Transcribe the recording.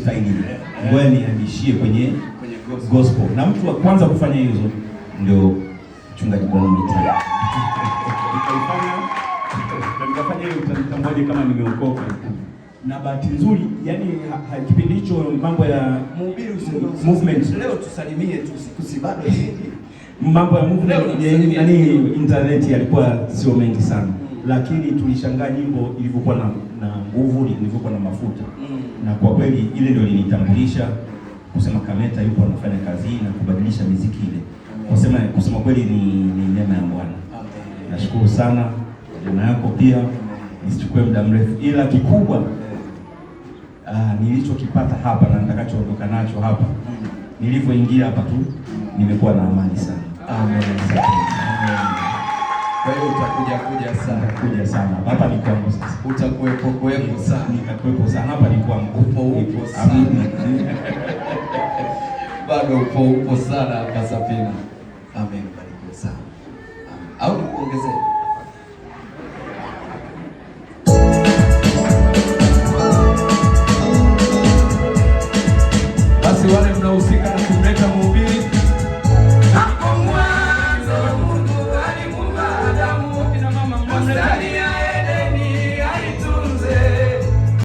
style ile, ngoja nihamishie kwenye Kwenye gospel. Gospel. Na mtu wa kwanza kufanya hizo ndio Mchungaji Brown Mitali. Nikaifanya na nikafanya hiyo, utanitambuaje kama nimeokoka? Na bahati nzuri, yani kipindi hicho mambo ya Mhubiri movement. Leo tusalimie tu, siku si bado nyingi. Mambo ya Leo movement namsalimia nani kidogo. internet yalikuwa sio mengi sana, lakini tulishangaa nyimbo ilivyokuwa na nguvu, ilivyokuwa na mafuta. Na kwa kweli ile ndio ilinitambulisha kusema Kameta yupo anafanya kazi hii na kubadilisha miziki ile. Kusema kweli ni neema ya Bwana. Amen. Nashukuru sana neema yako pia, nisichukue muda mrefu, ila kikubwa nilichokipata hapa na nitakachoondoka nacho hapa, nilivyoingia hapa tu nimekuwa na amani sana. Amen. Amen. Kwa hiyo utakuja kuja sana. Nitakuja sana hapa, ni kwangu sasa. Utakuwepo kuwepo sana. Nitakuwepo sana hapa, ni kwangu. Upo upo sana. Amin. Bado upo upo sana hapa Safina. Amen.